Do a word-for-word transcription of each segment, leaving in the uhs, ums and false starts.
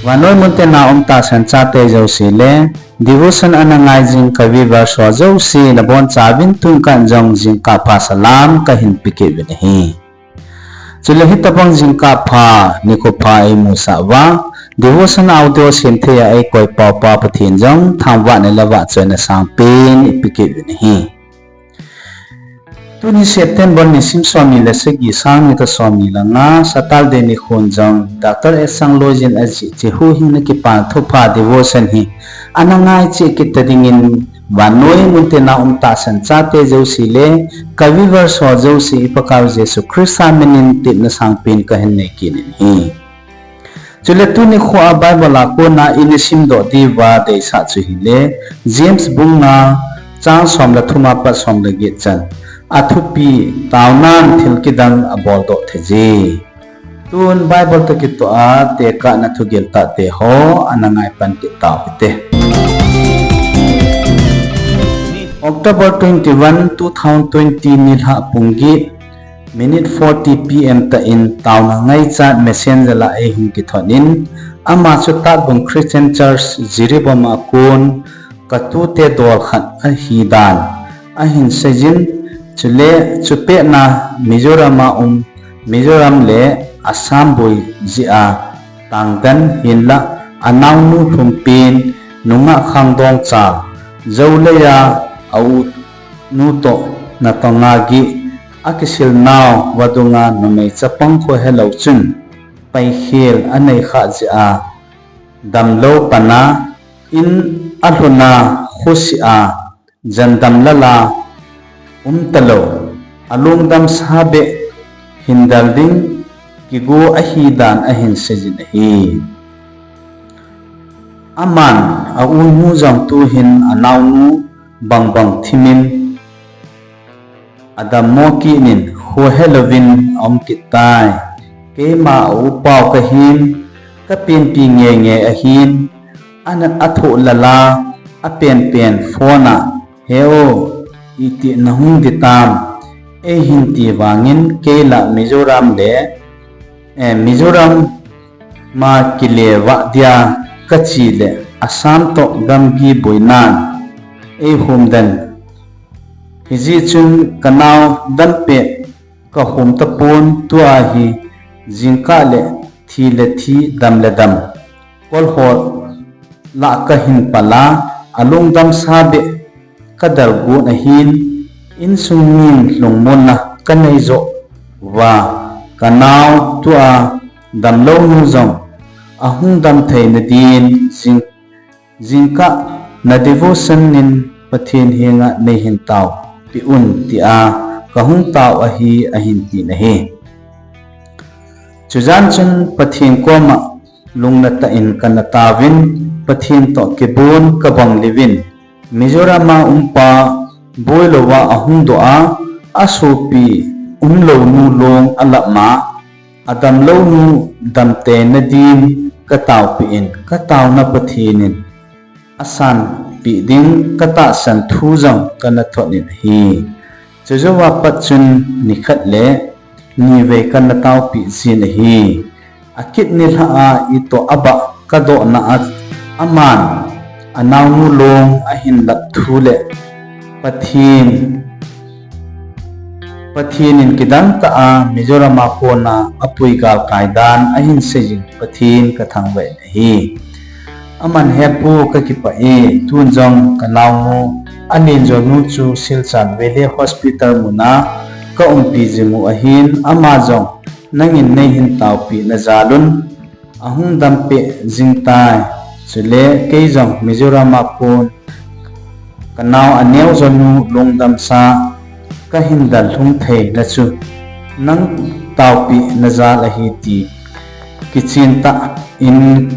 Vannoi muntina um tahsan chate jouse le, devotion ana ngai jing ka viewers ho jouse nabonchauvin tun kah in jong jingkah pha salam kahin pe kit uvin ahi. Chule hitobang jingkah pha, nikho pha eimusah uva, devotion audio semthei a eikoi pau Pa Pathen jong thangvahna le vahchoina sangpen ipe kit uvin ahi. Tuni September nisim somni le sagi, sang ni toh somni le nga, Saturday nikhon jong Doctor S Sangloijin ajeh cheh huhhingna kipana thupha devotion hi ana ngai cheh kit ta dingin, vannoi muntina um tahsan chate jouse le ka viewers ho jouse i Pakaiu Jesu Christa minin tepna sangpen kahin nei kit in ahi. Chule tuni nikho a Bible a kona ina simdoh diuva deisah chu hile, James bung nga, chang som le thum apat som le get chan. Athupi: Taonan thil kidang aboldoh theije. Tun Bible toh kitoh a tekahna thugil tahte ho ana ngai pan kit tau hite. October twenty-one, two thousand twenty nilhah pung get, minute forty P M tah in taona ngaichat Messenger a eihung kithot in, ama chu Tatbung Christian Church, Jiribam a kon katute dol khat ahidan ahin seijin, chule chupet na Mizoram a um, Mizoram le Assam boi jeh a tangden hinlah anaonu lhumpen, nungah khangdong cha, jou leiya a u nu toh natong a geh, akisil nau vadung a numei chapang khohelou chun paikhel anei khah jeh a damlou pan a, in alhun a khosih a jandam lal a umtalou, alungdam sa beh hindal ding kigo ahidan ahin seijin ahi. Aman a u nu jong tuhin anaonu bangbang thimin adammo kit in, khohelouvin aum kit tai. Keima a upau kahin, kapenpi ngeingei ahin, ana athoh lal a, apenpen phone a, "He o, itih nahung ding tam?" eihin ti vangin, kei lah Mizoram le, eh, Mizoram ma kile vah dia kache le Assam toh gamgi boinan eihom den. Hijeh chun kanao dampet kahom tapon, tua hi jingkah le thi le thi, dam le dam, kolho lah kahin pal a, alungdam sa beh kadalgon ahin, insung min lungmonna kanei joh uva, kanao tua damlou nu jong ahung dam theina din jing, jingkah na devotion in Pathen henga neihin taopi un, tia kahung tao ahi, ahin tin ahi. Chujan chun Pathen koma lungna tah in kana taovin, Pathen toh kibon kabang liuvin, Mizoram a umpa boilouva ahung doh a, asopi umlou nu long alap ma, adamlou nu damtheina din kataopi in, kataona Pathen in asanpeh ding katahsan thu jong kana thot in ahi. Chujouva pat chun nikhat le nivei kana taopi jin ahi. Akit nilhah a itoh abah kadohna a, aman anaonu long ahin lap thu le Pathen, Pathen in kidang tah a Mizoram a kona apui galkai dan ahin seijin Pathen kathangvah in ahi. Aman, "He pu, kakipah e, tun jong kanaonu alenjo nu chu Silchar Valley Hospital muna kaumpi jing u ahin, ama jong nangin neihin taopeh na jal un ahung dampeh jing tai. Chule kei jong Mizoram a kon kanao aneojo nu lungdam sa kahin dal lhung theina chu nang taopeh na jal ahi ti kichen tah in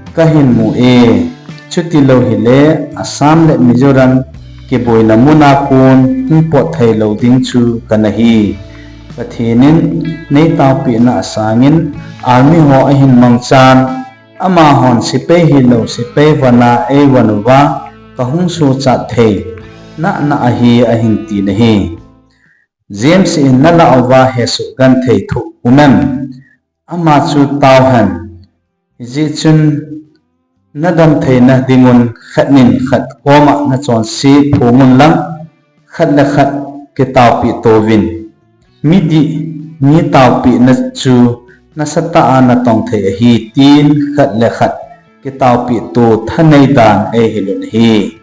kahin mu e. Chutilou hile Assam le Mizoram kiboina muna kon hung pot theilou ding chu kana hi. Pathen in neitaopehna asangin army ho ahin mangchan, amahon sepai hilou sepai von a eivon uva kahung sochat thei nana ahi," ahin tin ahi. James in, "Nalah uva hesoh genthei thoh umem?" Ama chu, "Taohen, Hijeh chun nadam theina dingun khat nin khat koma nachonse phongun lang, khat le khat kitaopeh touvin. Midih, mi taopehna chu nasatah a natong thei ahi, tin khat le khat kitaopeh to thanei dan eihil un ahi.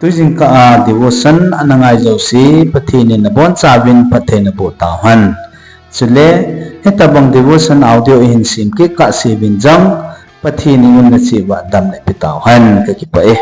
Tujingkah a devotion ana ngai jouse, Pathen in nabonchauvin phatthei naboh tauhen. Chule, hitobang devotion audio ihin sem kit kahseuvin jong, Pathen in un nachea dam napeh tauhen, kakipah e.